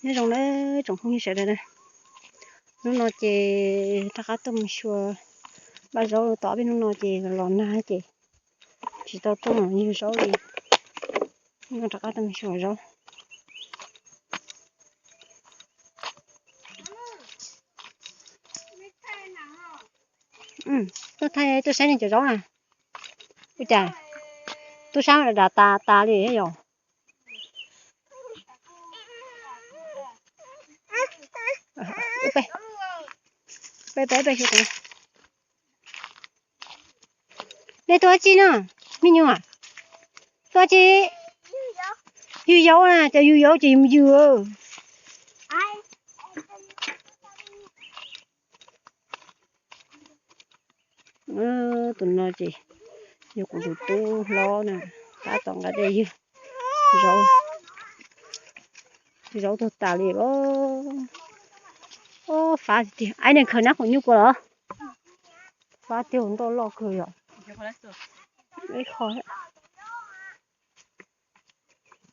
Nyob zoo nawb tsoom phooj ywg sawv daws na. Hnub no ces rov qab tuaj mus xyuas vaj zaub, tom peb hnub no ces los nag ces tsis tau tuaj mus yug zaub li. Hnub no rov qab tuaj mus xyuas zaub. Tuaj thaij, tuaj saib nej cov zaub na. Ua cas tub sab dam tas tas li yom? Nej tuaj dab tsi no? Me nyuam, tuaj dab tsi? Yug zaub na, cov yug zaub ces yus mus yug. Tus no ces yog kuv tus tub hlob na, tab tom nqa dej yug zaub. Zaub tuag tas li os. Fab tiag, aib niag khaws nab qhoom nyuj kua los? Fab tiag, ntoj loj kawg yom.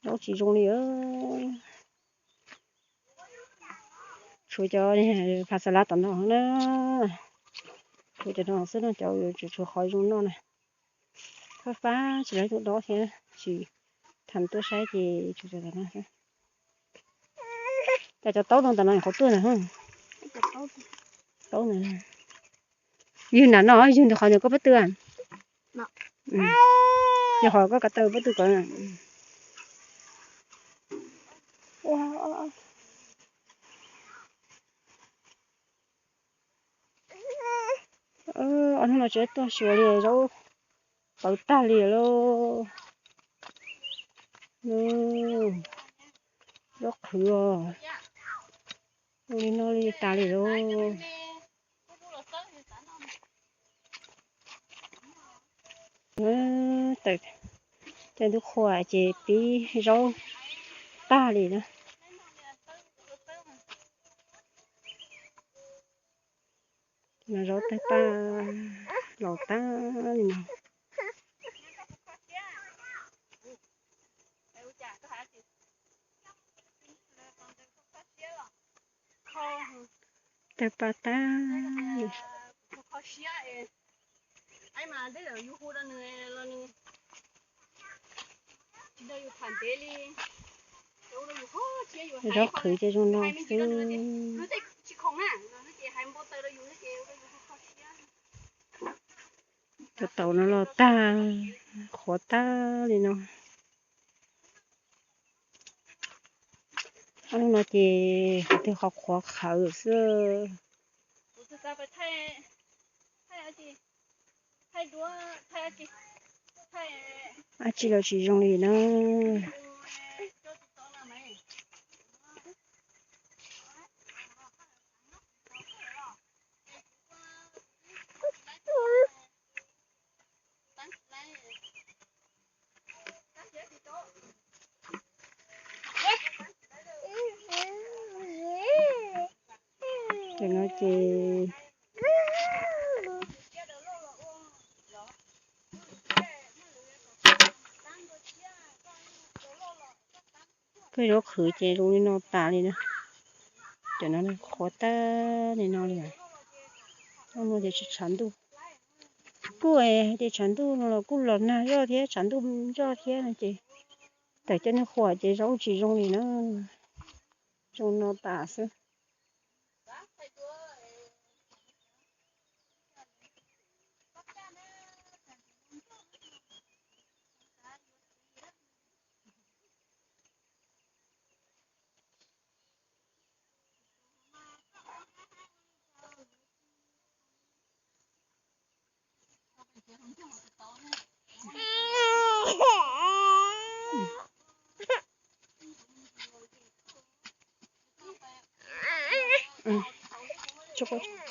Zaub tsis zoo li. Tshuav cov pha xa lav tom no na. Tshuav cov no xwb no, cov yuav tshuav qhov zoo noj na. Fab fab tsis lawv tuaj dob thiab, tsis tham tuaj saib ces tshuav cov no xwb. Cas cov taub no ntawm no qhov tuaj ntawd. Taub ntawd. Yug nram no, yug ntawm qhov ntawm koj pob tw. Yog qhov koj ko taw pob tw ko. Ob hnub no tsis tuaj xyuas li, zaub pawv tag li lauj. Zaub qhwv os. Ua li no li tas li lauj. Tawm cov ntub qhua ces pib zaub tag li na. No zaub tawg paj los tag li no. Tawg paj tag. Zaub qhwv ces zoo no xwb. Cov taub no los tag, qhuav tag li no. Ob hnub no ces qhov twg qhov qhuav qhawv xwb. Dab tsi los tsis zoo li na. Tam no ces peb zaub qhwv ces zoo li no tas li na. Cov no qhuav tag li no li. Ob no ces tshav ntuj. Kuj hais tias tshav ntuj no los kuj los nag zoj thiab tshav ntuj zoj thiab no ces tawm cov niag qhuav ces zaub tsis zoo li na. Zoo no tas xwb.